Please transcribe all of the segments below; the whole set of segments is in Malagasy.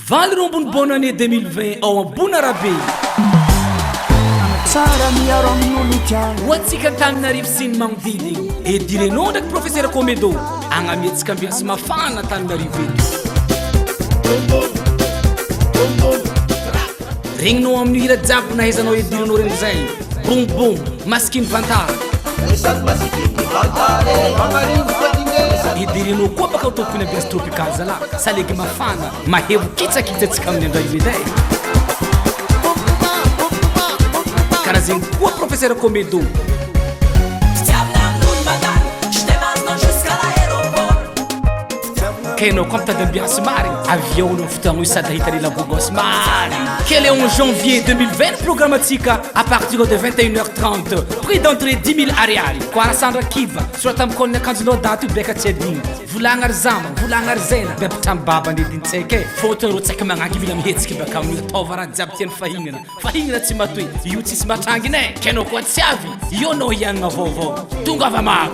Valo rombony bonne année 2020 ao Ambonarabe. Tsara miaro amin'olo tiana. Ho antsika Antananarivo sy ny magnodidiny. Eddy Renaud ndraiky Professeur Komedo agnamiantsika ambiance mafana Antananarivo eto. Regninao amin'io hira jiaby nahaizanao Eddy Renaud regny zay. Boum boum, masikiny vantara. Eddy Renaud koa baka ho tompony ambiance tropical zalah. Salegy mafana, mahevo kitsakitsa antsika amin'ny andro io edy e. Karaha zegny koa Professeur Komedo. Ka ianao koa mitady ambiance marigny, avy ao anao fotoagna io sady ahita le lagogos marigny. Ke le 11 janvier 2020 ny programme antsika à partir de 21 heures 30. Prix d'entrée 10 000 ariary. Koa Sandra Kiva, sorata amin'ny kaoniny akanjonao daty io beka tsy adino. Volagna ry zama, volagna ry zena, be ampitrano baba nde dintsaiky e, fôtony rô tsaiky magnangy mila mihetsiky baka amin'io ataova raha jiaby tiany fahignana, fahignana tsy matoy, io tsisy matrangina e, k'anao koa tsy avy, io anao hiagnana vaovao, tongava maro.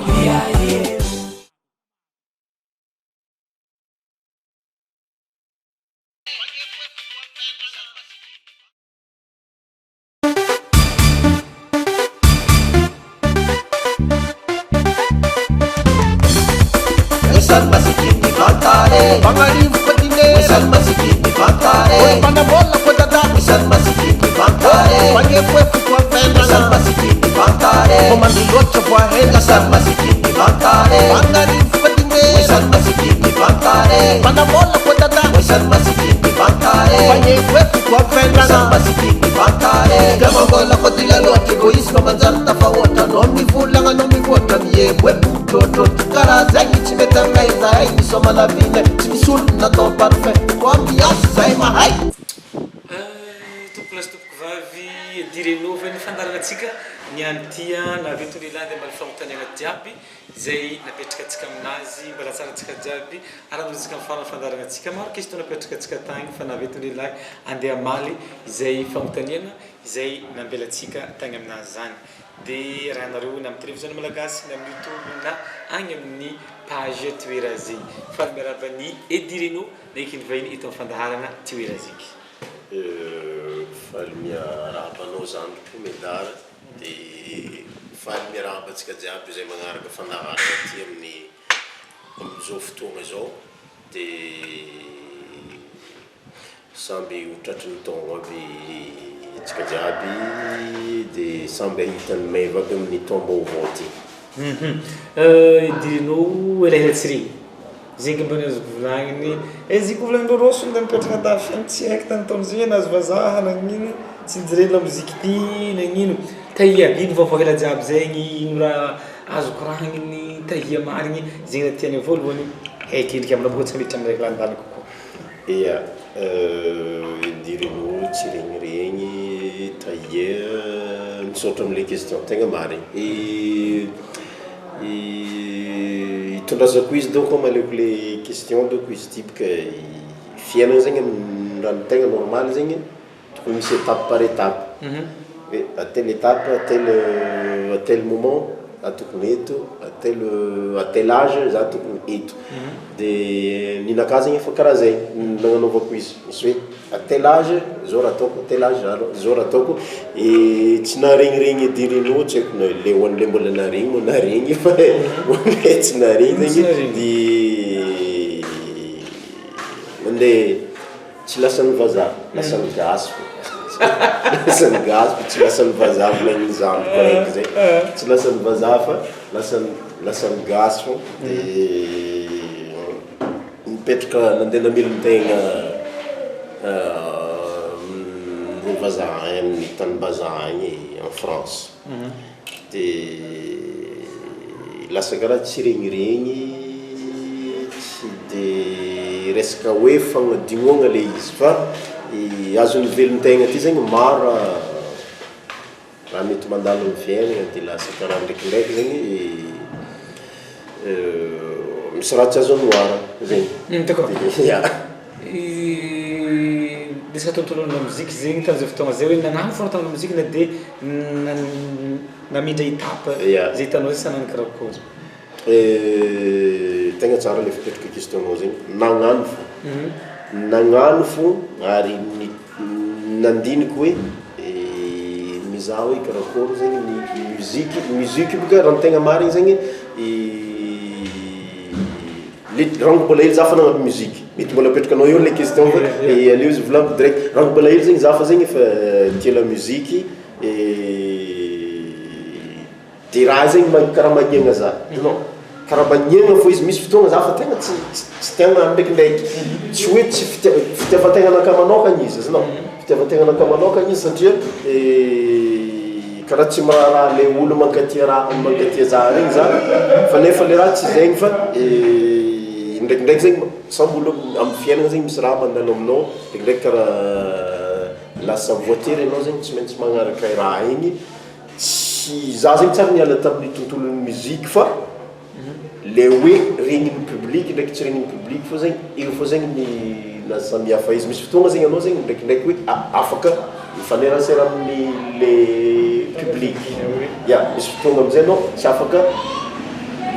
Tompokolahy sy tompokovavy, Direnova ny fandaharanantsika niany ity an, avy eto lehilahy dia mba ny fanontaniana jiaby izay napetraka antsika aminazy, mbola tsara antsika jiaby ary androantsika amin'ny faran'ny fandaharana antsika. Maro question napetraka antsika tagny fa navy eto lehilahy andeha hamaly izay fanontaniana izay nambelantsika tagny aminazy zany. Dia raha anareo na amin'ny televiziona malagasy na amin'ny youtube na agny amin'ny page Toerazy. Faly miarahaba an'i Eddy Reno naiky ny vahiny eto amin'ny fandaharana Toeraziky. Faly miarahaba anao zandriko Médard. Dia faly miarahaba antsika jiaby izay magnaraka fandaharana aty amin'ny amin'izao fotoagna izao dia samby ho tratry ny taogno aby antsika jiaby dia samby hahita ny meva aby amin'ny taom-baovao ty. Edino elaela tsy re. Zegny mba ny azoko volagniny. Eh izy koa volagnindreo Rossy ndeha mipetraka andafy agny tsy haiko tany taona zegny nahazo vazaha nagnino tsy nijerena lamoziky ty nagnino tahia ino vaovao ela jiaby zegny ino raha azo koragniny tahia marigny zegny raha tianay voalohany haiky endriky aminao bôka tsy miditra amy raiky lalindalina kokoa. Ia, Dirino tsy regniregny tahia misaotra amle question tegna marigny. Itondrazako izy dônko amaliako le question dônko izy ty bôka fiainana zegny amin'ny raha ny tegna normaly zegny tokony misy étape par étape, hoe à telle étape à tel à tel moment za tokony eto, à tel à tel âge za tokony eto, de ninakà zegny efa karaha zay nagnanaovako izy, misy hoe À tel âge zao raha ataoko, à tel âge zao raha ataoko, tsy naharegniregny Eddy Reno tsy haiko na le ho an'le mbola naharegny moa naharegny fa ho an'le tsy naharegny zegny de mandeha tsy lasan'ny vazaha, lasan'ny gasy fô, lasan'ny gasy fô tsy lasan'ny vazaha volagnin'ny zandriko araiky zay, tsy lasan'ny vazaha fa lasan'ny lasan'ny gasy fô de. Nipetraka nandeha namelon-tegna amin'ireo vazaha any amin'ny tanim-bazaha agny en France. De lasa karaha tsy regniregny, tsy de resaka hoe fagnadinoagna le izy fa azon'ny velon-tegna aty zegny maro raha. Raha mety mandalo amin'ny fiainana dia lasa karaha ndraikindraiky zegny misy raha tsy azo anoharana zegny. D'accord. Ya. Resaka tontolon'ny lamoziky zegny tamin'izay fotoagna zay hoe nagnano foana tamin'ny lamoziky na de namindra étape zay hitanao zay sa nagnano karakôry? Tegna tsara le fipetraka question-nao zegny, nagnano fô. Nagnano fô ary ny- nandiniky hoe mizaha hoe karakôry zegny ny musique, musique bôka raha ny tegna marigny zegny le rango mbola hely za fa nagnano musique, mety mbola apetrakanao eo le question fa aleo izy volagniko direct, rango mbola hely zegny za fa zegny efa tia la musique, de raha zegny ma- karaha magniagna za, hitanao, karaha magniagna fô izy, misy fotoagna za fa tegna tsy tsy te hagnano ndraikindraiky, tsy hoe tsy fitia- fitiavan-tegnanakahy manôkagna izy azonao, fitiavan-tegnanakahy manôkagna izy satria karaha tsy miraharaha le olo mankatia raha mankatia za regny za fa nefa le raha tsy zegny fa ndraikindraiky zegny samby olo amin'ny fiaignana zegny misy raha mandalo aminao ndraikindraiky karaha lasa voatery anao zegny tsy maintsy magnaraka raha igny. Tsy za zegny tsary niala tamin'ny tontolon'ny musique fa le hoe regnin'ny public ndraiky tsy regnin'ny public fô zegny eo fô zegny ny nahasamihafa izy, misy fotoagna zegny anao zegny ndraikindraiky hoe afaka mifanerasera amin'ny le public, ya misy fotoagna amizay anao tsy afaka,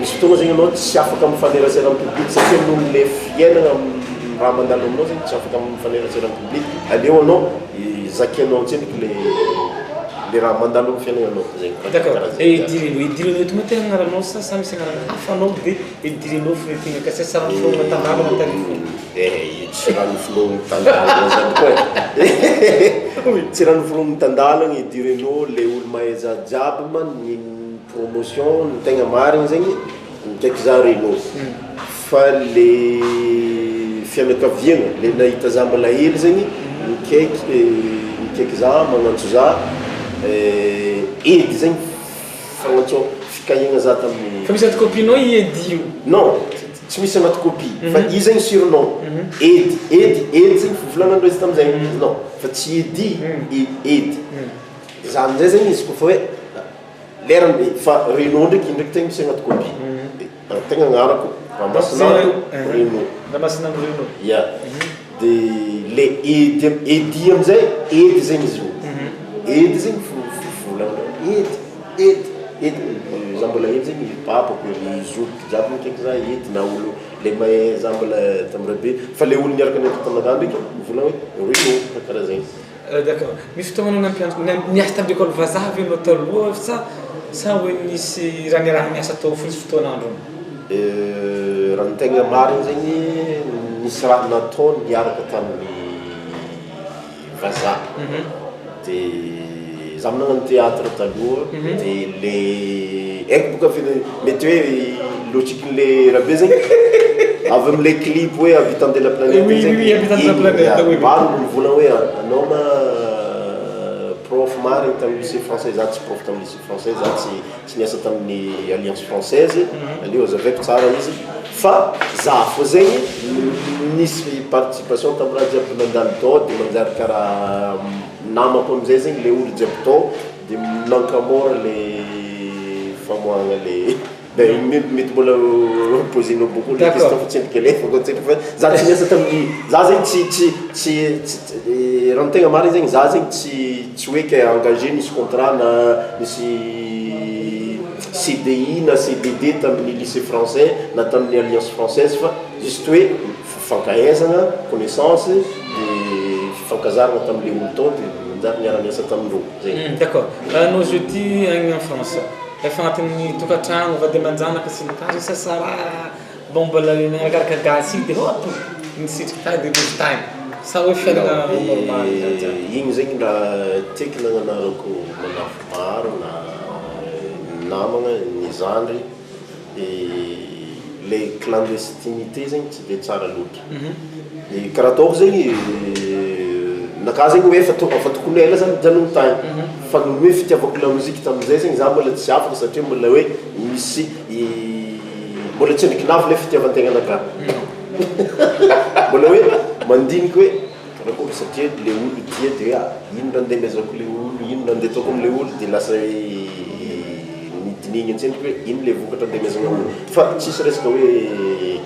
misy fotoagna zegny anao tsy afaka mifanerasera amin'ny public satria noho le fiainagna raha mandalo aminao zegny tsy afaka mifanerasera amin'ny public, aleo anao Zakianao antsendriky le le raha mandalo amin'ny fiaignananao zegny. D'accord, Eddy Reno, Eddy Reno eto moa tegna agnaranao sa sa misy agnarana hafa anao de Eddy Reno fo no tegna ka sa sa raha noforonina tan-dalana tary fo? Eh, tsy raha noforonina tan-dalana zany koa e, tsy raha noforonina tan-dalana Eddy Reno, le olo mahay za jiaby ma ny promotion ny tegna marigny zegny Mikaiky za Reno fa le fianakaviagna le nahita za mbola hely zegny mikaiky mikaiky za magnantso za Edy zegny fagnantso fikahiagna za tamin'ny Fa misy anaty copie-nao i Edy io? Non, tsy misy anaty copie fa io zegny surnom Edy, Edy, Edy zegny fivolagnandreo izy tamizay non fa tsy Eddy, Edy, za amizay zegny izy kôfa hoe Lerany fa Renault ndraiky ndraiky tegna misy agnaty copie de tegna agnarako Ramasinandro Renault. Ramasinandro Renault. Ya. De le Edy Edy amizay Edy zegny izy io. Edy zegny fivolagnana Edy Edy Edy za mbola hely zegny papako ry zokiko jiaby mikaiky za Edy na olo le mahay za mbola tamirabe fa le olo niaraka nianatra taminakahy ndraiky mivolagna hoe Renault karaha zegny. D'accord. Misy fotoagna anao nampianatra, niasa tamin'ny école vazaha ve anao taloha sa sa hoe nisy raha niaraha-niasa tao fotsy fotoan'androny? Raha ny tegna marigny zegny, nisy raha natao niaraka tamin'ny vazaha, de za nagnano théâtre taloha de le haiko boka fe mety hoe logique-nle rahabe zegny avy amle clip hoe habitant de la planète Oui, zegny oui, oui, habitant de la planète, oui, oui. maro no nivolagna hoe anao ma prof marigny tamin'ny lycée français, za tsy prof tamin'ny lycée français, za tsy tsy niasa tamin'ny alliance française, aleo azavaiko tsara izy fa za fô zegny nisy participation tamin'ny raha jiaby nandalo tao de manjary karaha namako amizay zegny le olo jiaby tao de nankamôra le famoahagna le ben mety mbola poser-nao beaucoup le question fa tsy endrika alefako antsika fa za tsy niasa tamin'ny za zegny tsy tsy tsy tsy raha ny tegna marigny zegny za zegny tsy tsy hoe ke engagé nisy contrat na nisy CDI na CDD tamin'ny lycée français na tamin'ny alliance française fa juste hoe fifankahaizagna, connaissance, de fifankazaragna tamle olo tao de nanjary niara-niasa tamindreo, zay. D'accord. Anao zao ty agny en France, efa agnatin'ny tokantragno, vady aman-janaka sy ny tariny sa sa raha bon mbola nagnakaraka gasy igny de hop nisitriky tany de niroso tany sa hoe fiainana normal zany jiaby? Igny zegny raha tiako nagnanarako manafo maro na namagna, ny zandry. Le clandestinité zegny tsy de tsara loatra, de karaha ataoko zegny nakahy zegny hoe efa to- efa tokony ela za nijanona tagny fa noho ny hoe fitiavako lamoziky tamin'izay zegny za mbola tsy afaka satria mbola hoe misy mbola tsy endriky navy le fitiavan-tegnanakahy, mbola hoe mandiniky hoe karakôry satria le olo tia de hoe ah ino raha ndeha amezako le olo, ino raha ndeha ataoko amle olo de lasa Nidinihiny antsendriky hoe ino le vokatra andemezagna olo fa tsisy resaka hoe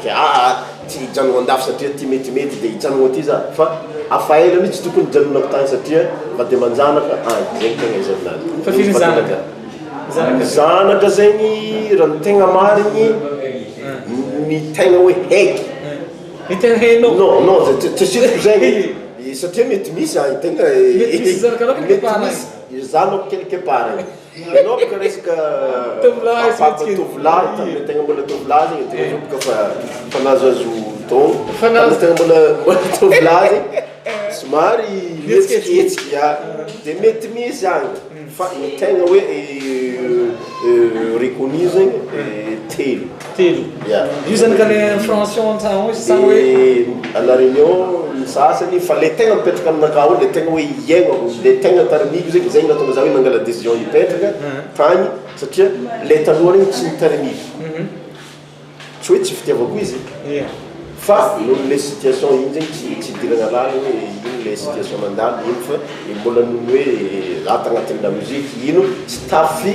ke aa tsy hijanogno andafy satria ty metimety de hijanogno aty za fa afa ela mitsy tokony hijanonako tany satria vady aman-janaka any zegny tegna izy aminazy. Fa firy ny zanaka? Ny zanaka zegny raha ny tegna marigny ny tegna hoe haiky. Ny tegna hainao. Non, non, tsy asiako zegny satria mety misy agny tegna. Mety misy zanaka anao quelque Mety part misy zanako quelque part agny. Anao boka resaka Tovolahy sy papa mihetsiketsiky. tovolahy tamin'ny tegna mbola tovolahy zegny tegna zao boka fa fa nahazoazo taogno. Fa nahazo- Tamin'ny tegna mbola tovolahy zegny somary mihetsiketsiky ya. De mety misy agny fa ny tegna hoe reconnu zegny telo. Telo. Ya. Io zany ka le français an-tragno sa hoe De à La Réunion ny sasany fa le tegna mipetraka aminakahy ao le tegna hoe iaignako le tegna tarimiko zegny zegny nahatonga za hoe nangala décision hipetraka tagny satria le taloha regny tsy nitarimiko. Tsy hoe tsy fitiavako izy fa noho le situation igny zegny tsy idirana laliny hoe ino le situation nandalo ino fa mbola noho ny hoe za tagnatin'ny la musique ino tsy tafy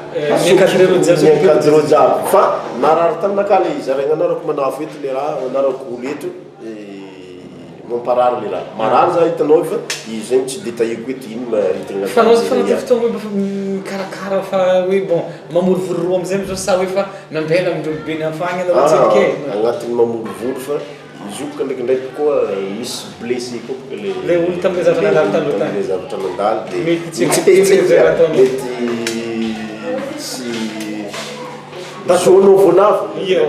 Miankadreo jiaby. Miankadreo jiaby fa narary taminakahy le izy ary agnanarako manafo eto le raha agnanarako olo eto mamparary le raha marary za hitanao fa izy zegny tsy détailleko eto ino ma aretigna Fa anao fa anaty fotoagna hoe mba fa mikarakara fa hoe bon mamorivory roa amizay amizao sa hoe fa nambela amindreo be ny hafa agny anareo tsendriky e. Agnatin'ny mamorivory fa izy io boka ndraikindraiky koa misy blessé koa boka le Le olo tamin'le zavatra nandalo taloha tany. Tamin'le zavatra nandalo de Mety tsy accepter zay raha ataonao. Mety tsy zonao voalavo. Ia.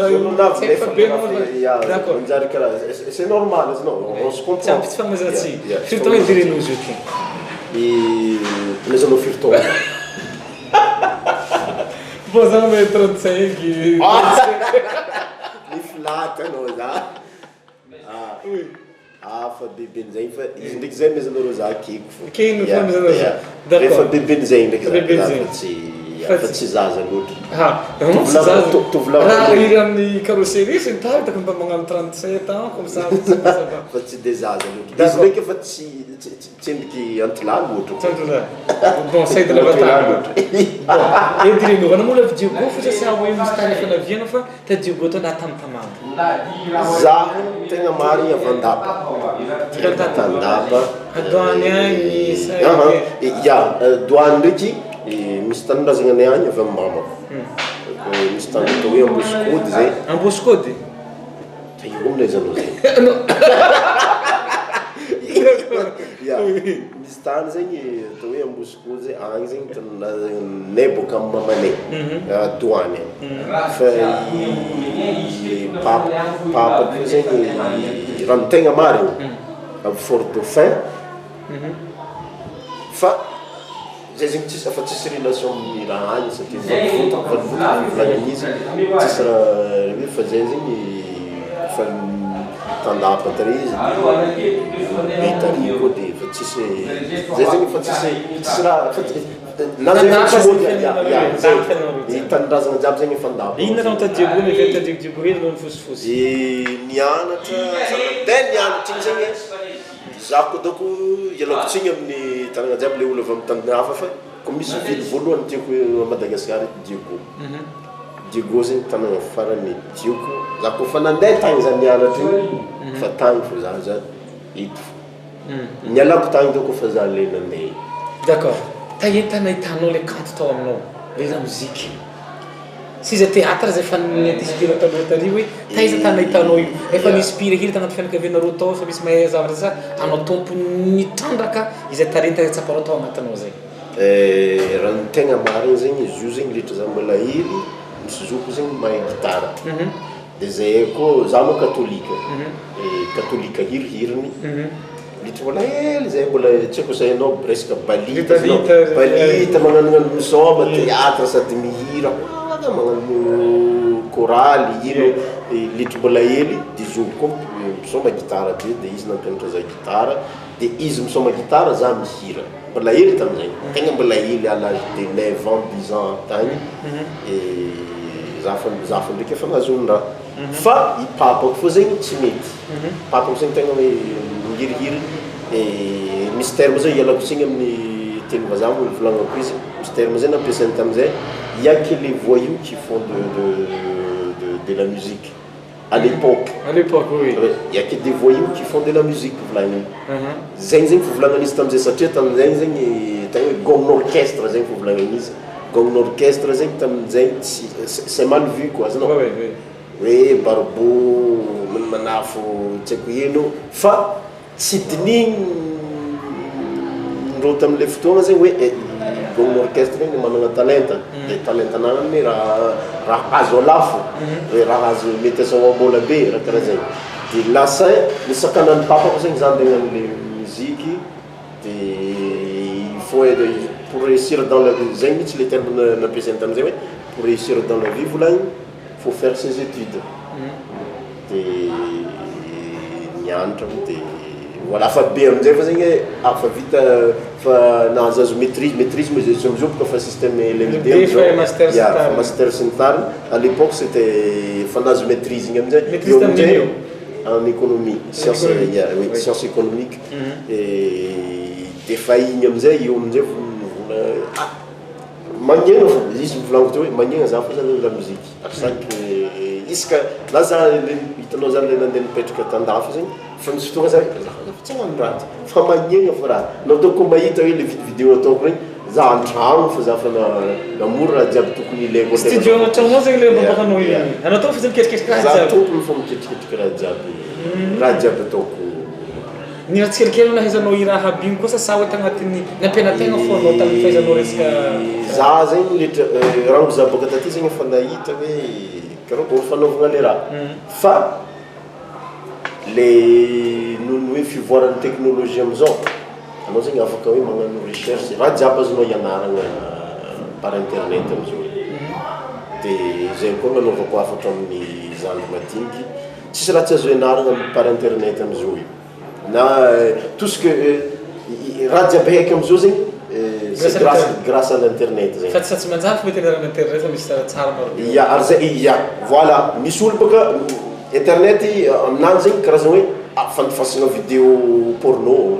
Zonao Tsy nefa efa be anao ya, D'accord. manjary karaha c'est normal izy non, on se comprend. Tsy ampy tsy fanomezan-tsiny. Ya, ya. Firy taogna idiranao izy io ty? Amezanao firy taogna? Bon za mahay 35. Mifilaty anao za. Ah, fa beben'izay fa izy ndraiky zay amezanareo za akeko fô. Akeko fô Ya, amezanareo za. ya. D'accord. Rehefa beben'izay ndraiky za, Beben'izay. za fa tsy Fa fa tsy- tsy zaza loatra. Ah, non, tsy Tovolahy- zaza. tovolahy Raha voalohany. iry amin'ny carrosserie sy ny tariny tokony mba magnano 37 ans comme ça. ça va. Fa tsy de zaza loatra. D'accord. Izy ndraiky efa tsy tsy tsy endriky antilahy loatra. Tsy antilahy. Bon, said la vatana. Bon, Edrino, anao moa lava Diogo fa sa hoe misy tany efa naviana fa ta Diogo tao na tamin'ny tamana. Zaho tegna marigny avy Andapa. Tandapa. Adoany agny, sa Aha, ya, doany ndraiky misy tanindrazana agny avy amin'ny mamako. Misy tany atao hoe Ambosikody zay. Ambosikody? Ta io amin'aizanao zay. Ya, misy tany zegny atao hoe Ambosikody zay, agny zegny tanindrazanay boaka amin'ny mamanay, doany agny. Fa i papa papako io zegny raha ny tegna marigny avy Fort Dauphin fa zay zegny tsisy afa tsisy relation amin'ny raha agny satria valivoto valivoto volagniny izy tsisy raha hoe fa zay zegny fa tandapa tary izy de be tary koa de fa tsisy zay zegny fa tsisy tsisy raha fa tsy na zay fa tsy mody ya ya zay ny tanindrazana jiaby zegny efa andapa. Inona raha mitady Diogo nefa mitady Diogo hely noho ny fosifosy? Nianatra za nandeha nianatra igny zegny za koa dônko ialako tsiny amin'ny tanàna jiaby le olo avy amin'ny tany hafa fa koa misy ville voalohany tiako à Madagascar eto Diego. Diego zegny tanàna farany tiako za koa fa nandeha tagny za nianatra igny fa tagny fô za za eto fô. Nialako tagny dônko fa za le nandeha. D'accord. Taia nahitanao le kanto tao aminao, le lamoziky? S'iza théâtre zay efa ni-anticipé taloha tary hoe taiza tany nahitanao io? Efa nisy mpihirahira tanaty fianakavianareo tao fa misy mahay zavatra sa anao tompony nitrandraka izay talenta tsapanao tao anatinao zay? Raha ny tegna marigny zegny izy io zegny letra za mbola hely misy zoko zegny mahay gitara. De zahay koa za moa katôlika, katôlika hirihiriny. Letra mbola hely zay mbola tsy haiko zay anao presque balita Balita, zao. Balita magnanognano misaoma théâtre sady mihira magnano chorale ino letra mbola hely de zoko koa misaoma gitara be de izy nampianatra za gitara de izy misaoma gitara za mihira mbola hely tamizay tegna mbola hely à l'âge de 9 ans 10 ans tagny za fa za fa ndraiky efa nahazoany raha fa i papako fô zegny tsy mety papako zegny tegna hoe mihirihiry misy terme zay ialako tsiny amin'ny teny vazaha moa volagnako izy misy terme zay nampiasainy tamizay il y a que les voyous qui font de la musique à l'époque. À l'époque, oui. Il y a que des voyous qui font de la musique volagniny. Zegny zegny fivolagnana izy tamizay satria tamizay zegny tegna hoe gong orchestre zegny fivolagnana izy. Gong orchestre zegny tamizay tsy c'est mal vu quoi azonao. Oui, oui. Hoe barbo Manafo tsy haiko ino fa tsy dinihindreo tam'le fotoagna zegny hoe eh, gong orchestre igny managna talenta, de talenta anagnany raha azo alafo, hoe raha azo mety azahoam-bola be, raha karaha zegny. De lasa nisakanan'ny papako zegny za andeha hagnano le musique, de il faut être, pour réussir dans la vie, zegny mihitsy le terme nampiasainy tamizay hoe pour réussir dans la vie volagniny, faut faire ses études. De nianatra moa de voilà, fa be amizay fa zegny hoe afa vita fa nahazoazo maîtrise, maîtrise moa izy amizao boka fa système LMD amizao. Fa master sy Ya, fa tariny. Master sy ny tariny. À l'époque c'était fa nahazo maîtrise igny amizay. Maîtrise Eo tamin'ino amizay, io? En économie, science, économie. ya, oui, science économique. Et de fa igny amizay eo amizay vola ah magnena fo izy mivolaniko teo hoe magnena za fo zany la musique à chaque isaka na za le hitanao zany le nandeha nipetraka tandafy zegny fa misy fotoagna za za fa tsy hagnano raha ty fa magnena fo raha anao doko mahita hoe le vidéo ataoko regny za an-tragno fa za fa namory raha jiaby tokony ilaiko. Studio an-tragnonao zegny le mampakanao igny. Anao tao fa zegny miketriketriky raha Za jiaby. tompony fa miketriketriky raha jiaby, raha jiaby ataoko. Ny raha tsikelikely no nahaizanao i raha aby igny koa sa hoe tagnatin'ny nampianategna fo anao tamin'ny fahaizanao resaka? Za zegny letra raha za boaka taty zegny efa nahita hoe karaha fanaovagna le raha, fa le noho ny hoe fivoaran'ny teknôlôjia amizao anao zegny afaka hoe magnano recherche, raha jiaby azonao ianaragna par internet amizao. De zay koa nanaovako hafatra amin'ny zandry madiniky, tsisy raha tsy azo ianaragna par internet amizao io, na tout ce que raha jiaby haiko amizao zegny c'est grâce à l'internet zegny. Fa tsy manjary fo mety ianarana internet fa misy tsaratsara maro be. Ya, ary zay ya, voilà, misy olo bôka internet aminany zegny karazana hoe fandifasana vidéo porno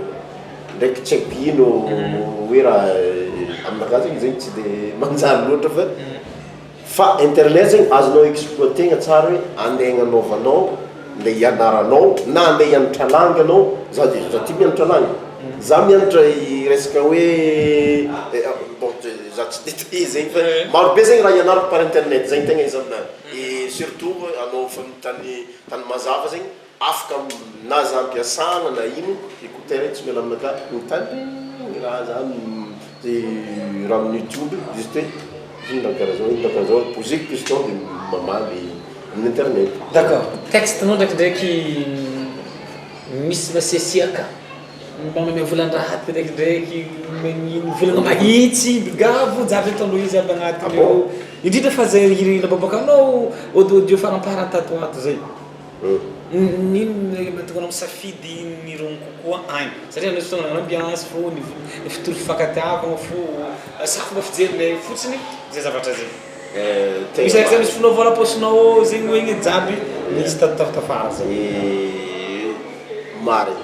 ndraiky tsy haiko ino hoe raha aminakahy zegny zegny tsy de manjary loatra fa internet zegny azonao exploitena tsara hoe andeha hagnanaovanao le ianaranao na andeha hianatra langue anao. Za de za tia mianatra langue, za mianatra i resaka hoe bon, za tsy détaillé zegny fa marobe zegny raha ianarako par internet zegny tegna izy aminahy. Et surtout anao fa mitany tany mazava zegny afaka na za ampiasagna na ino, écouteur igny tsy miala aminakahy, mitandregny raha za de raha amin'ny YouTube, juste hoe ino raha karaha zao, ino raha karaha zao, poser question de mamaly amin'ny internet. D'accord. Texte-nao ndraikindraiky misy masiasiaka, magnome volan-draty ndraikindraiky, magnino volagna mahitsy, migavo jiaby ataonao izy aby agnatiny ao. Indrindra fa zay hira naboaboakanao audio faramparany tato ho ato zay. Nino mahatonga anao misafidy ny rony kokoa agny? Satria anao fotoagna nagnano ambiance fô, ny fitory fifankatiavagna fô, sa fomba fijerinay fotsiny zay zavatra zay. Misy araka zay misy fonao vola am-paosinao ao zegny hoe igny jiaby nisy tafara zay. Marigny.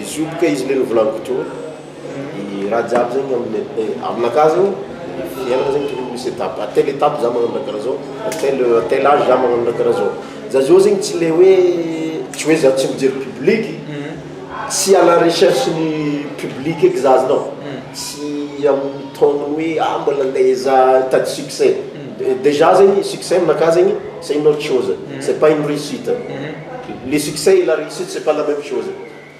Izy io boka izy le novolaniko teo, i raha jiaby zegny amin'ny aminakahy zegny fiainana zegny tokony misy étape, à telle étape za magnano raha karaha zao, à tel âge za magnano raha karaha zao. Za zao zegny tsy le hoe tsy hoe za tsy mijery public, tsy à la recherche ny public eky za azonao, tsy amin'ny taoniny hoe ah mbola andeha za hitady succès. Déjà zegny succès aminakahy zegny c'est une autre chose, c'est pas une réussite. Le succès et la réussite c'est pas la même chose.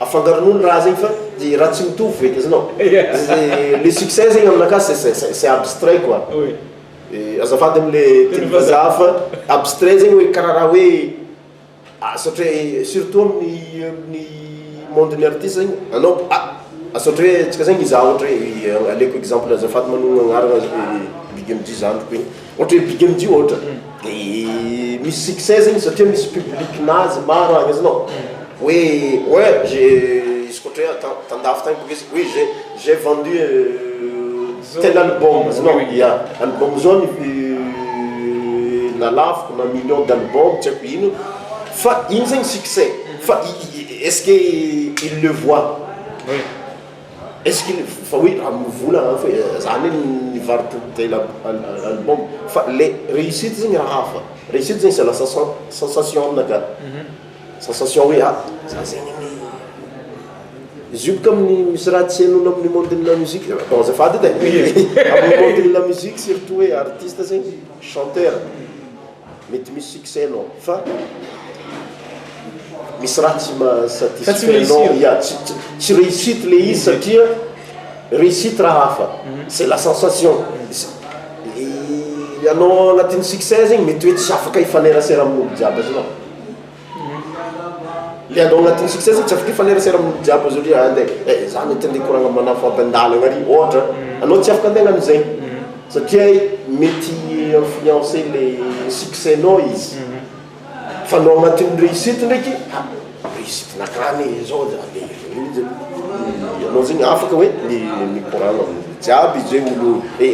Afangaron'olo raha zegny fa de raha tsy mitovy feky azonao. Le succès zegny aminakahy c'est abstrait quoi. Oui. Azafady amle teny vazaha fa abstrait zegny hoe karaha raha hoe ah satria surtout amin'ny monde ny artiste zegny anao ah satria hoe antsika zegny izaho ohatra hoe aleoko exemple, azafady manonona agnarana, Big MJ zandriko igny ohatra hoe Big MJ ohatra de misy succès zegny satria misy public nazy maro agny azonao hoe ouais, j'ai izy koa ohatra hoe tandafy tagny boka izy oui, j'ai vendu tel album azonao, ya album zao ny nalafiko na million d'album tsy haiko ino, fa igny zegny succès fa est-ce que il le voit? Oui. Est-ce qu'il fa hoe raha mivolagna fa zany hoe nivarotro tel album, fa le réussite zegny raha hafa. Réussite zegny c'est la sensation aminakahy, sensation hoe ah za zegny ny izy io boka amin'ny misy raha tsy hain'olo amin'ny monde de la musique, bon azafady edy e, amin'ny monde de la musique surtout hoe artiste zegny, chanteur, mety misy succès anao fa Misy raha tsy mahasatisfait anao, ya, tsy réussite le izy satria réussite raha hafa, c'est la sensation. Anao agnatin'ny succès zegny mety hoe tsy afaka hifanerasera amin'olo jiaby azonao. Le anao agnatin'ny succès zegny tsy afaka hifanerasera amin'olo jiaby satria andeha, eh za mety andeha hikoragna manafo aby an-dalagna ary ohatra, anao tsy afaka andeha hagnano zegny satria mety influencer le succès-nao izy. Fa anao agnatin'ny réussite ndraiky, ah réussite nakany zao de anao zegny afaka hoe mikoragna amin'olo jiaby zay olo,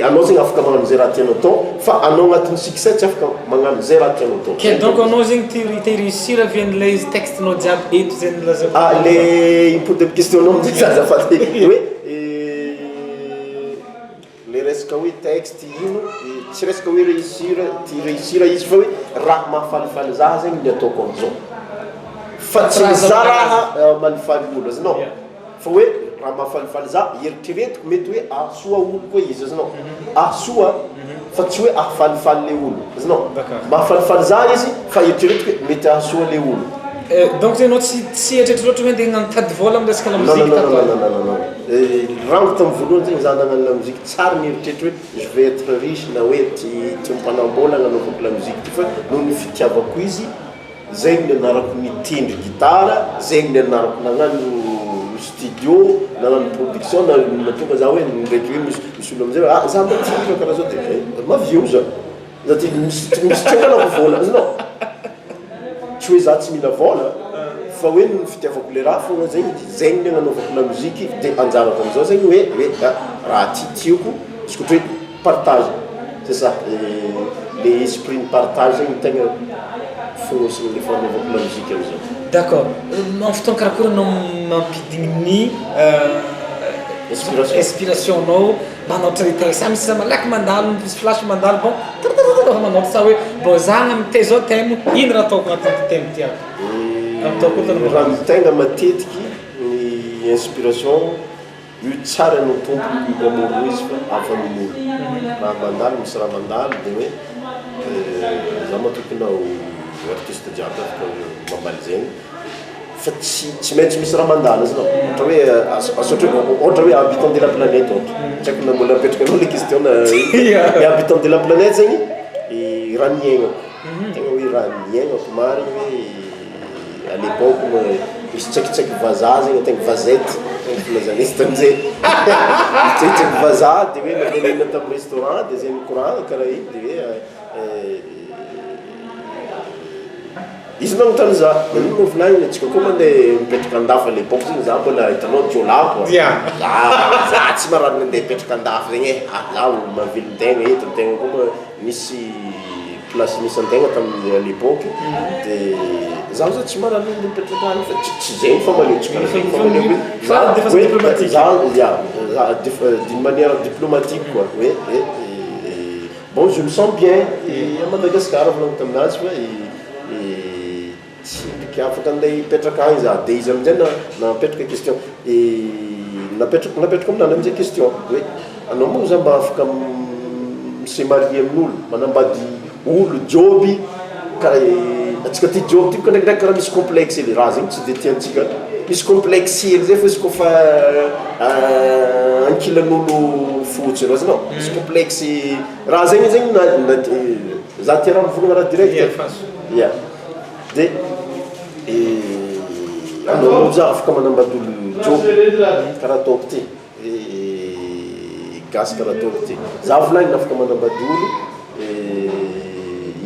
anao zegny afaka magnano zay raha tianao atao fa anao agnatin'ny succès tsy afaka magnano zay raha tianao atao. Ke donc anao zegny te réussir avy an'ilay texte-nao jiaby eto zay nilazako. Ah le hipody amy question-nao amizay za azafady hoe Le resaka hoe texte ino, tsy resaka hoe réussir, ty réussir izy fa hoe raha mahafalifaly za zegny ny ataoko amizao, fa tsy mizaha raha mahalifaly olo azonao, fa hoe raha mahafalifaly za eritreretiko mety hoe ahasoa olo koa izy azonao, ahasoa fa tsy hoe ahafalifaly le olo azonao, mahafalifaly za izy fa eritreretiko hoe mety ahasoa le olo. Donc zegny anao tsy eritreritry loatra hoe ndeha hagnano tady vôla amy resaka lamoziky tato ato? Non non non non non. Rango tamin'ny voalohany zegny za nagnano lamoziky tsary nieritreritry hoe je vais être riche na hoe ty ty mpanam-bola agnanaovako lamoziky ty fa noho ny fitiavako izy zegny nianarako nitendry gitara, zegny nianarako nagnano studio, nagnano production na nahatonga za hoe ndraiky hoe misy misy olo amizay hoe ah za mba tia hira karaha zao de mavia za. Za ty misy misy tsy angalako vôla azonao? Tsy hoe za tsy mila vôla fa hoe noho ny fitiavako le raha fogna zegny zegny ny agnanaovako lamoziky de anjarako amizao zegny hoe hoe ah raha ty tiako izy koa ohatra hoe partage c'est ça le esprit ny partage zegny no tegna fonosiny le fanaovako lamoziky amizao. D'accord, amin'ny fotoana karakory anao mampidigny ny Inspiration. inspiration-nao Manao traité sa misy raha malaky mandalo misy flash mandalo bon trrrr manao sa hoe bon za mitey zao thème ino raha ataoko agnatin'ity thème ty aby ataoko ohatra Raha ny tegna matetiky ny inspiration io tsara no tompony mamorogno izy fa avy amin'olo raha mandalo misy raha mandalo de hoe za matoky na ho artiste jiaby afaka mamaly zegny. Fa tsy tsy maintsy misy raha mandalo azonao ohatra hoe asa ohatra hoe ohatra hoe habitant de la planète ohatra tsy haiko na mbola apetraka anao le question na le habitant de la planète zegny raha niaignako tegna hoe raha niaignako marigny hoe à l'époque misy tsaikitsaiky vazaha zegny tegna vazety zegny filazana izy tamizay tsaikitsaiky vazaha de hoe nandeha nihinana tamy restaurant de zay nikoragna karaha igny de hoe Izy nanontany za, nagnino moa volagniny antsika koa mandeha mipetraka andafy à l'époque zegny za mbola hitanao jiolahy quoi, za za tsy marary mandeha hipetraka andafy zegny e, ah za olo mahavelon-tegna eto, antegna koa moa nisy place nisy antegna tamin'ny à l'époque de za zao tsy marary mandeha mipetraka any fa tsy tsy zegny fa maneho tsy karaha zegny fa maneho hoe za De façon hoe diplomatique. za ya za d'une manière diplomatique quoi hoe hoe Bon je me sens bien à Madagascar volagniko taminazy fa tsy ndriky afaka andeha hipetraka agny za de izy amizay napetraka question napetrako napetrako aminany amizay question hoe anao moa za mba afaka mi-se marier amin'olo manambady olo jôby karaha antsika ty jôby ty boka ndraikindraiky karaha misy complexe hely raha zegny tsy de tiantsika misy complexe hely zay fô izy kôfa ankilan'olo fotsy reo azonao misy complexe raha zegny zegny na na za tia raha mivolagna raha direct ya de anao za afaka manambady olo jôby karaha ataoko ty gasy karaha ataoko ty za volagniny afaka manambady olo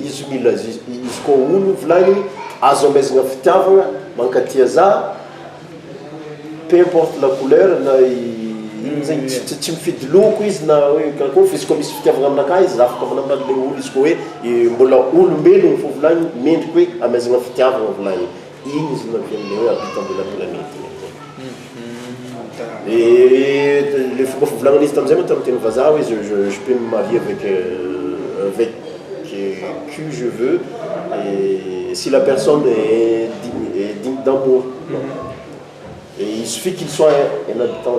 izy mila izy koa olo volagniny azo amezagna fitiavagna mankatia za peu importe la couleur na ino zegny tsy tsy mifidy loko izy na hoe karakôry fa izy koa misy fitiavagna aminakahy izy za afaka manambady le olo izy koa hoe mbola olombelogno fô volagniny mendriky hoe amezagna fitiavagna volagniny igny izy navian'le hoe habitant de la planète igny amizay. Et le fomba fivolagnana izy tamizay moa tamin'ny teny vazaha hoe je je peux me marier avec avec qui je veux et si la personne est digne est digne d'amour et il suffit qu'il soit un habitant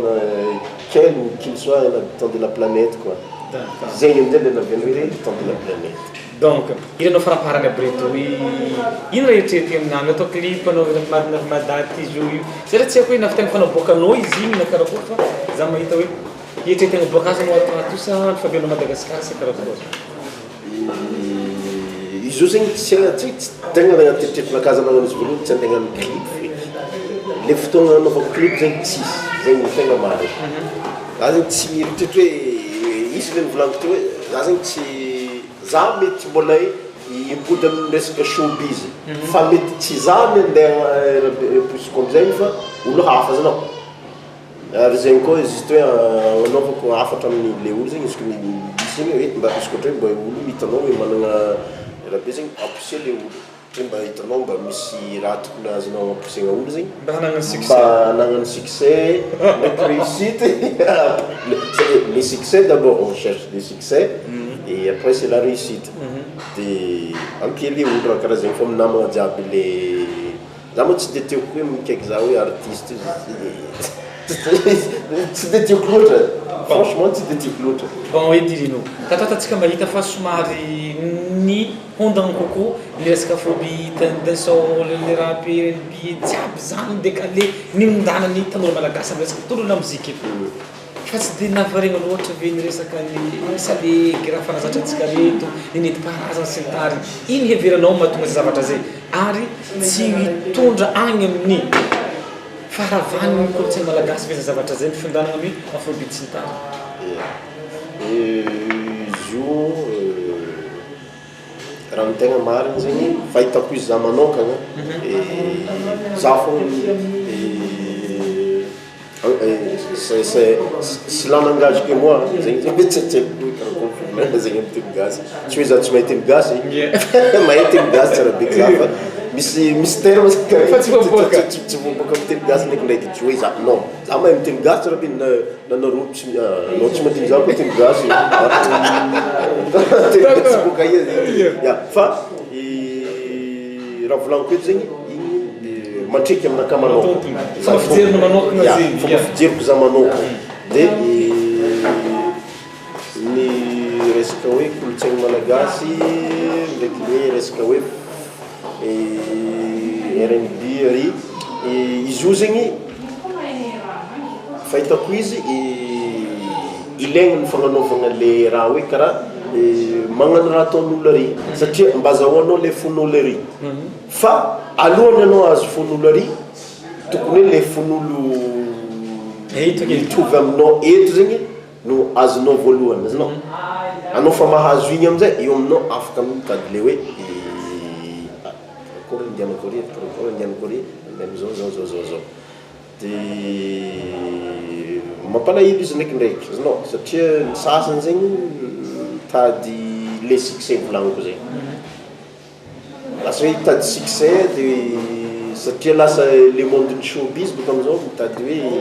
qu'elle ou qu'il soit un habitant de la planète quoi. Zegny amizay le naviany hoe habitant de la planète. Donc, ino anao faraparany aby reto hoe ino raha eritreretigny aminany atao clip anao marina madaty izy io io satria tsy haiko hoe nahavitany fanaboakanao izy igny na karakory fa za mahita hoe eritreretigny aboaka azy anao ato ato sa fabianao Madagascar sa karakory? Izy io zegny tsy tsy tsy tegna agnaty eritreritrinakahy za nagnano izy voalohany tsy andeha hagnano clip feky, le fotoagna nanaovako clip zegny tsisy, zegny no tegna marigny, za zegny tsy mieritreritra hoe izy le novolaniko teo hoe za zegny tsy za mety mbola hoe himpody amin'ny resaka showbiz fa mety tsy za ny andeha amposiko amizegny fa olo hafa azonao. Ary zegny koa juste hoe agnanaovako hafatra amin'ny le olo zegny izy ko misy zegny hoe mba izy ko ohatra hoe mba olo hitanao hoe managna raha be zegny ampousser le olo, ohatra hoe mba hitanao mba misy raha tokony azonao ampousegna olo zegny Mba hanagnany succès. mba hanagnany succès ndraiky réussite le le succès d'abord on cherche le succès et après c'est la réussite de ampia le olo raha karaha zegny fô amy namagna jiaby le Za moa tsy de tiako hoe mikaiky za hoe artiste tsy de tiako loatra, franchement tsy de tiako loatra. Bon hoe Dirino, tatoato antsika mahita fa somary nihondagna kokoa ny resaka afrobeat, ny dancehall, ny rap, rnb, jiaby zany ni-decaler, nihondanan'ny tanora malagasy amin'ny resaka tontolon'ny lamoziky. Fa tsy dia nahavariana loatra ve ny resaka ny salegy, raha fanazatra antsika reto, ny nentim-paharazana sy ny tariny. Ino heveranao mahatonga izay zavatra izay? Ary tsy hitondra any amin'ny faharavan'ny kolontsaina malagasy ve izay zavatra izay, ny fiondranana amin'ny afrobeat sy ny tariny? Ia. Izy io raha ny tegna marigny zegny, fahitako izy za manôkagna, za fôgna Cela n'engage que moi zegny zegny tsy haiko hoe karakory fivolagna zegny amy teny gasy, tsy hoe za tsy mahay teny gasy, mahay teny gasy tsara be za fa misy misy terme zay karaha Fa tsy voaboaka. tsy tsy voaboaka amy teny gasy ndraikindraiky, tsy hoe za non za mahay miteny gasy tsara be na na nareo tsy anao tsy mandigny za koa teny gasy teny gasy boaka aia zegny, ya fa raha volagniko eto zegny igny mantriky aminakahy manôkana. Fomba fijerinao manokana Ya, zegny, fomba ya. fijeriko za manokana. De ny resaka hoe kolontsaigny malagasy ndraiky le resaka hoe rnb ary, izy io zegny fahitako izy ilaigna ny fagnanaovagna le raha hoe karaha magnano raha ataon'olo ary satria mba azahoanao le fon'olo ary fa alohan'ny anao ahazo fon'olo ary Tokony hoe le fon'olo mitovy aminao eto zegny no azonao voalohany, azonao? Anao fa mahazo igny amizay, eo aminao afaka mitady le hoe karakôry andianako ary, karakôry andianako ary, andeha amizao zao zao zao zao, de mampalahelo izy ndraikindraiky, azonao? Satria ny sasany zegny mitady le succès volagniko zegny. Lasa hoe hitady succès de satria lasa le monde ny showbiz bôka amizao mitady hoe ino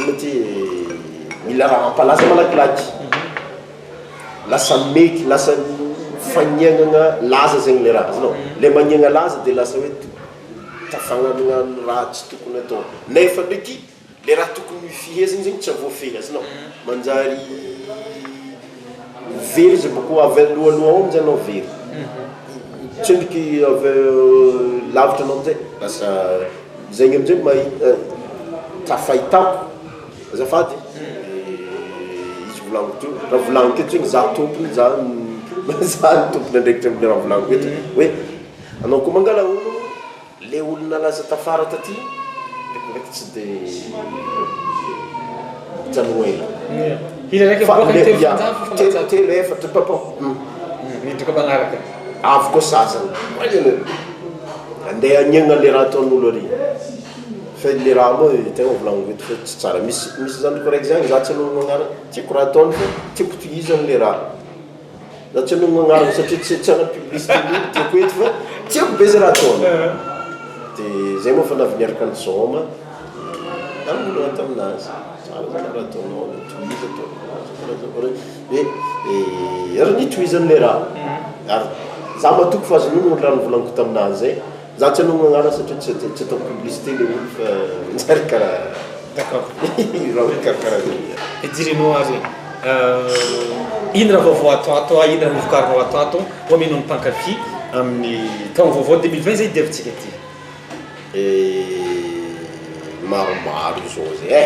ma ty mila raha hampalaza malakilaky, lasa meky lasa fagniagnana laza zegny le raha azonao, le magniagna laza de lasa hoe tafagnanognano raha tsy tokony atao nefa ndraiky Le raha tokony hifehezina zegny tsy voafehy azonao, manjary very izy bôko avy alohaloha ao amizay anao very, tsendriky avy lavitra anao amizay lasa zegny amizay mahita tafahitako azafady izy volagniko teo, raha volagniko eto zegny za tompony za za no tompon'andraikitra amle raha volagniko eto hoe anao koa mangala ologno Le olona nalaza tafara taty ndraikindraiky tsy de mijanogno ela. Hira raiky Fa miboaka le telo ya, fanjava fa telo latsaka. telo efatra papa. Miditra koa magnaraka. Avy koa sasany. Andeha haniagna le raha ataon'olo ary. Fa le raha moa tegna volagniko eto fa tsy tsara. Misy misy zandriko raiky zany za tsy hanonona agnarana, tiako raha ataony fa tiako tohizany le raha. Za tsy hanonona agnarana satria tsy tsy hanao publicité mihitsy tiako eto fa tiako be zay raha ataony. De zay moa fa navy niaraka nizôma de nivolagna taminazy, tsara zany raha ataonao, tohizo ataonao, de ary nitohizany le raha ary za matoky fa azon'io ny raha nivolaniko taminazy zay, za tsy hanonona agnarana satria tsy tsy ataoko publicité le olo fa manjary karaha D'accord. raha karakaraha zay. Idirinao ary. Ino raha vaovao ato ato, ino raha novokarinao ato ato ho amenao ny mpankafy amin'ny taogno vaovao 2020 zay idiavintsika ty? Maromaro izao zay e,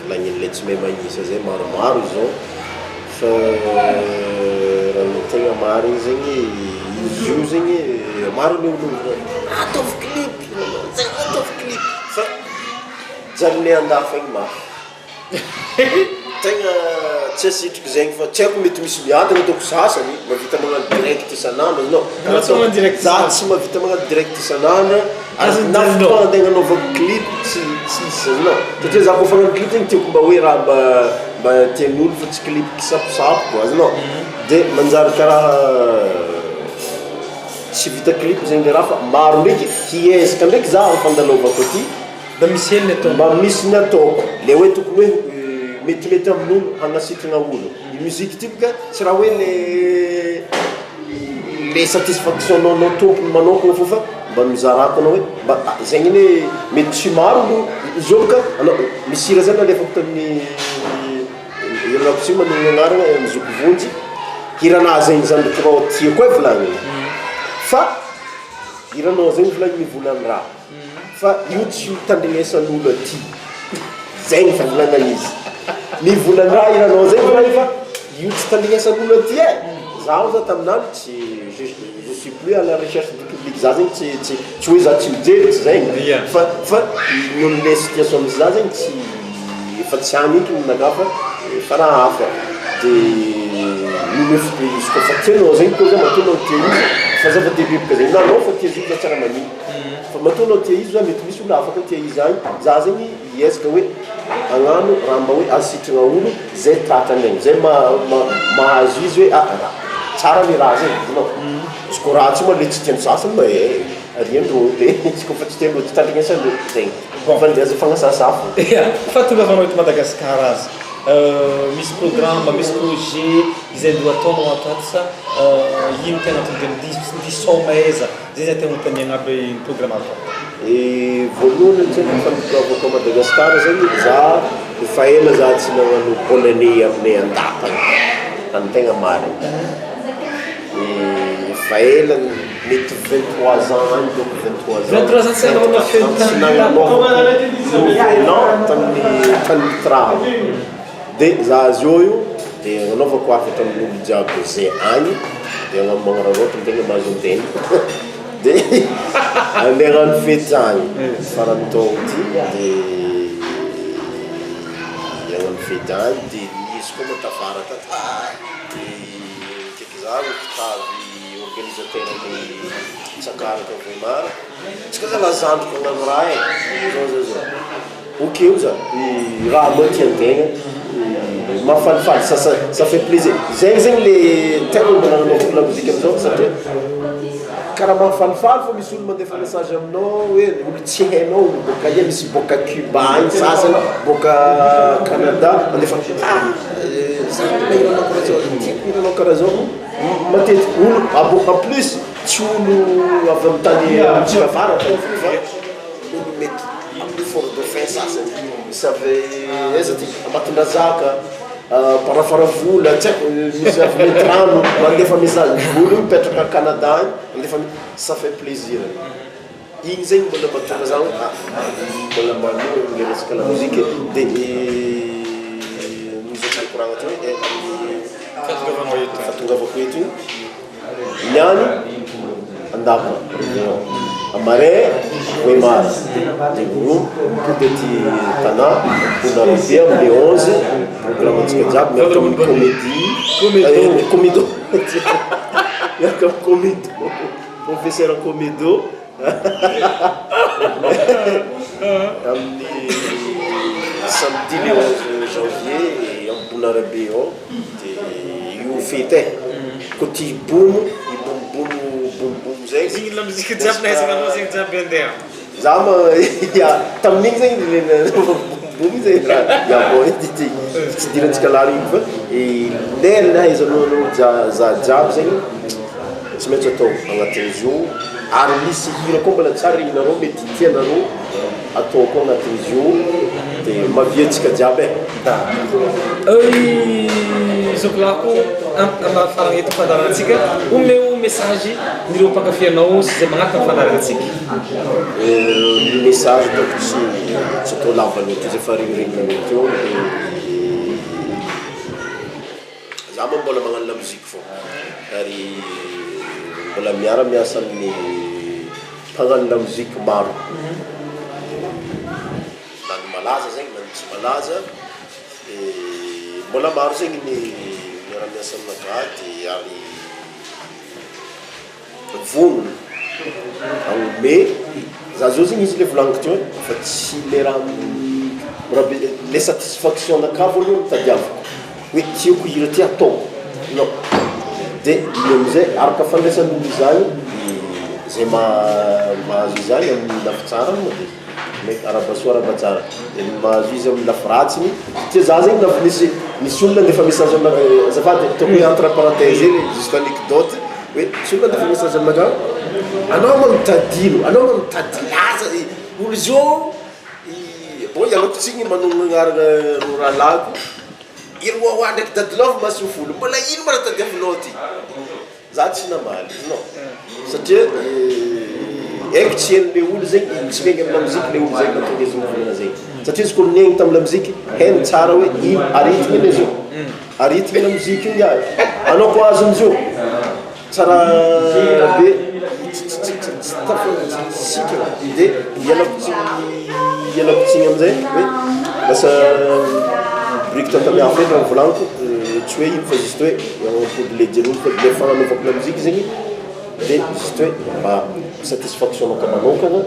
volagniny le tsy mahay magnisa zay, maromaro izao fa raha ny tegna marigny zegny, izy io zegny maro ny olo ataovy clip, ataovy clip fa jalinay andafy agny mafy. Tegna tsy asitriko zegny fa tsy haiko mety misy miadana ataoko sasany mahavita magnano direct isan'andro azonao. Anao tsy magnano direct Za tsy mahavita magnano direct isan'andro ary na fotoagna andeha agnanaovako clip tsy tsisy azonao. Satria za kôfa hagnano clip zegny tiako mba hoe raha mba mba tian'olo fa tsy clip kisaposapoko koa azonao. De manjary karaha tsy vita clip zegny le raha fa maro ndraiky hiezaka ndraiky za amy fandalovako aty. Mba misy hely ny ataonao. Mba misy ny ataoko. Le hoe tokony hoe metimety amin'olo hagnasitragna olo. I musique ity boka tsy raha hoe le le satisfaction nao anao tompony manokana fô fa mba nizarako anao hoe mba zegny anie mety tsy maro olo izy io boka anao misy hira zay nalefako tamin'ny ialako tsiny manonona agnarana ny zoky vonjy, hiranahy zegny zandriko rô tiako e volagniny fa hiranao zegny volagniny mivolan-draha. Fa io tsy ho tandrignesan'olo aty. Zay ny fivolagna izy. Mivolan-draha ianao zay volagny fa io tsy tandrignesan'olo aty e. Zaho za taminany tsy je je suis plus à la recherche du public za zegny tsy tsy tsy hoe za tsy mijery tsy zegny fa fa noho le situation misy za zegny tsy efa tsy agny eky ninakahy fa efa raha hafa. De io efa izy koa fa tianao zegny koa zay matoa anao tia izy fa zava-dehibe boka zegny na anao fa tia izy io za tsy raha magnino. Fa matoa anao tia izy za mety misy olona hafa koa tia izy agny, za zegny hiezaka hoe hagnano raha mba hoe ahasitrana olo zay tratrany agny, zay mahazo izy hoe ah raha tsara le raha zay hitanao, izy koa ratsy moa le tsy tian'ny sasany moa eh ariandreo de izy koa fa tsy tiandreo tsy tandrignesandreo, zegny fa aza fagnasasa fô. Ya, fahatongavanao eto Madagasikara aza, misy programme, misy projet izay mbo ataonao ato ato sa ino tegna tonga de misaoma aiza? Zay zay tegna anontaniagna aby ny programme atao. E voalohany aloha zany efa nitongavako à Madagascar zany za efa ela za tsy nagnano bonne année aminay an-dapa agny, raha ny tegna marigny, efa ela mety 23 ans agny donc 23 ans 23 ans tsy nagnanaovana fety tsy nagnanaovako nouvel an tamin'ny tamin'ny traha. De za azy eo io de agnanaovako hafatra amin'olo jiaby zay agny de agnano magnararaotra antegna mahazo antegna de andeha hagnano fety agny faran'ny taogno ty de hagnano fety agny de misy koa moa tafara tato de akaiky za mpitavy organisateur ny Tsakaraka Vohemar, tsika zalahy zandriko hagnano raha e, zao zao zao. Ok oza i raha aloha tian-tegna mahafalifaly ça ça ça fait plaisir zegny zegny le tegna mbola nanaovako lamozika amizao satria karaha mahafalifaly fô misy olo mandefa message aminao hoe olo tsy hainao olo bôka aia misy bôka Cuba agny sasany bôka Canada mandefa ah za mahira anao karaha zao tiako hiranao karaha zao matetiky olo abo en plus tsy olo avy amy tany amintsika avaratra fa olo mety Amin'ny Fort Dauphin sasany, misy avy aiza ty, Ambatondrazaka, Amparafaravola, tsy haiko, misy avy Maintirano, mandefa message, olo io mipetraka Canada agny, mandefa ça fait plaisir, igny zegny mbola mahatonga za hoe ah mbola manohy amle resaka lamozika de noho izay nikoragna teo hoe amin'ny fahatongavako eto io. Niany Andapa Amaray Vohemar de ro mipody aty Tana Bonarbe am le 11 programme antsika jiaby miaraka amin'ny comédie comédo miaraka amin'ny comédo professeur comédo amin'ny samedi le 11 janvier am Bonarabe ao de io fety e ko ty hibomo hibomobomo bomobomo zay Zegny lamozika jiaby nahaizana anao zegny jiaby andeha. Za ma ya tamin'igny zegny le bomobomo zay raha ya bon ty ty tsy idirantsika lalina fa le nahaizanao anao za jiaby zegny tsy maintsy atao agnatin'izy io ary misy hira koa mbola tsara regninareo mety tianareo. atao koa agnatin'izy io de mavia antsika jiaby e. Da. Zoky lako am faragna eto fandaharanantsika, omeo message nireo mpankafy anao sy zay magnaraka ny fandaharanantsika. Ny message donc tsy atao lava loatra izy efa regniregninareo teo. Za moa mbola magnano lamoziky fô ary mbola miara-miasa amin'ny mpagnano lamoziky maro, na ny malaza zegny na ny tsy malaza, mbola maro zegny ny miara-miasa aminakahy de ary vonona hanome. Za zao zegny izy le volagniko teo fa tsy le raha raha be le satisfaction-nakahy voalohany no tadiaviko hoe tiako hira ty ataoko non de iny amizay araka fandraisan'olo izany zay mahazo izany amin'ny lafy tsarany moa de mety arahaba soa arahaba tsara, de ny mahazo izy amin'ny lafy ratsiny satria za zegny navy nisy olona nandefa message aminakahy, azafady ataoko hoe entre parenthèse hely juste anecdote hoe misy olona nandefa message aminakahy anao ma mitady ino, anao ma mitady laza, olo zio bon ialako tsigny manonona agnarana rô rahalahiko, i Wawa ndraiky Dady Love masofo olo, mbola ino ma raha tadiavinao aty? Za tsy namaly non satria haiko tsy hain'le olo zegny, tsy miaigny amy lamoziky le olo zegny mahatonga izy mivolagna zegny, satria izy koa niaigny tamy lamoziky hainy tsara hoe ino aretigny anie zio, aretigny lamoziky io ngiahy, anao koa azon'izy io tsara be tsy tafasitrana de ialako tsiny ialako tsiny amizay hoe lasa biriky tantany hafa eny raha volagniko, tsy hoe ino fa juste hoe ampody le jeren'olo fa le fagnanaovako lamoziky zegny de juste hoe mba satisfaction-naka manokana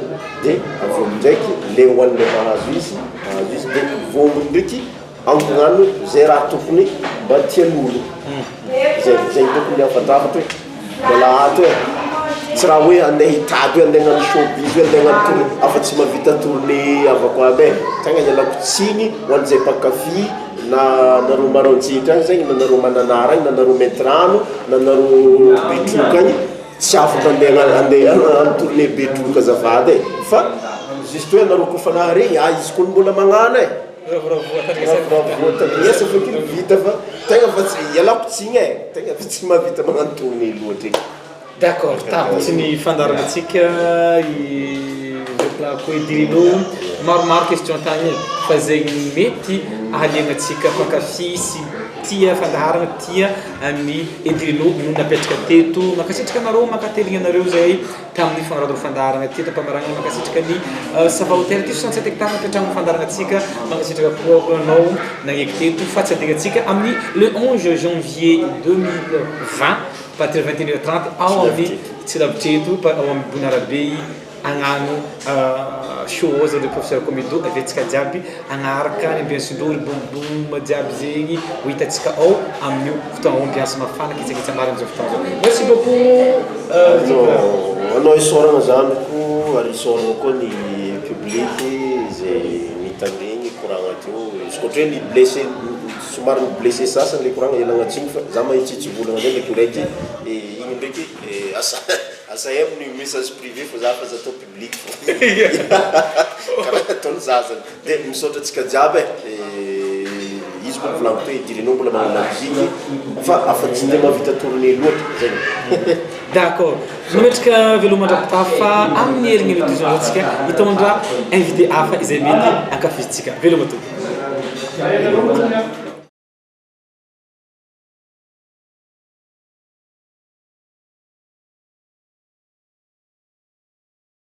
de avy eo amindraiky le ho an'le mahazo izy mahazo izy de vombony ndraiky Ampirano zay raha tokony mba tian'olo zay zay tokony hafatrafatra hoe mbola ato e, tsy raha hoe andeha hitady hoe andeha hagnano showbiz hoe andeha hagnano tournée afa tsy mahavita tournée avako aby e, tegna ialako tsiny ho an'izay mpankafy na nareo Maroantsetra agny zegny na nareo Mananara agny na nareo Maintirano na nareo Betroka agny tsy afaka andeha andeha hagnano tournée Betroka azafady e, fa juste hoe anareo koa fa naharegny ah izy koa mbola magnano e. Ravoravoa tandrigneso fa kely vita fa tegna fa tsy ialako tsigny e, tegna fa tsy mahavita magnano tournée loatra e. D'accord, tapitry ny fandaharanantsika i Zokilahy Edirino. Maromaro question tagny e, fa zegny mety ahaliagna antsika mpankafy sy tia fandaharana, tia an'i Edirino no napetraka teto. Mankasitraka anareo, mankateligny anareo zay. Tamin'ny fanoratana fandaharana ity eto am-pamaranana mankasitraka ny Sava Hotel ity 67 hectares napetrahana fandaharanantsika mankasitraka koa anao nagneky teto fa tsy adinantsika amin'ny le 11 janvier 2020 à partir de 21 heures 30 ao amin'ny tsy lavitra eto ao amin'ny Bonarabe hagnano show ao zany professeur Comedo avy antsika jiaby hagnaraka ny ambiance-ndreo ry boum boum jiaby zegny ho hitantsika ao amin'io fotoagna ambiance mafana kitsakitsa marina amizao fotoagna zao. Merci beaucoup. Anao isaoragna zanako ary isaoragna koa ny public izay nitandregny koragna teo, izy koa ohatra hoe ni-blessé somary ni-blessé sasany le koragna ialagna tsiny fa za mahitsitsy volagna zay ndraikindraiky igny ndraiky asa asa amin'ny message privé fa za fa aza atao public fô karaha ataon'ny sasany. De misaotra antsika jiaby e, izy moa volagniko hoe Dirino mbola magnano lamoziky fa afa tsy de mahavita tournée loatra zegny. D'accord. Mametraka veloma mandra-pitafa amin'ny herigny mety ho antsika hitondra invité hafa izay mety ankafizintsika. Veloma tompoko. Veloma.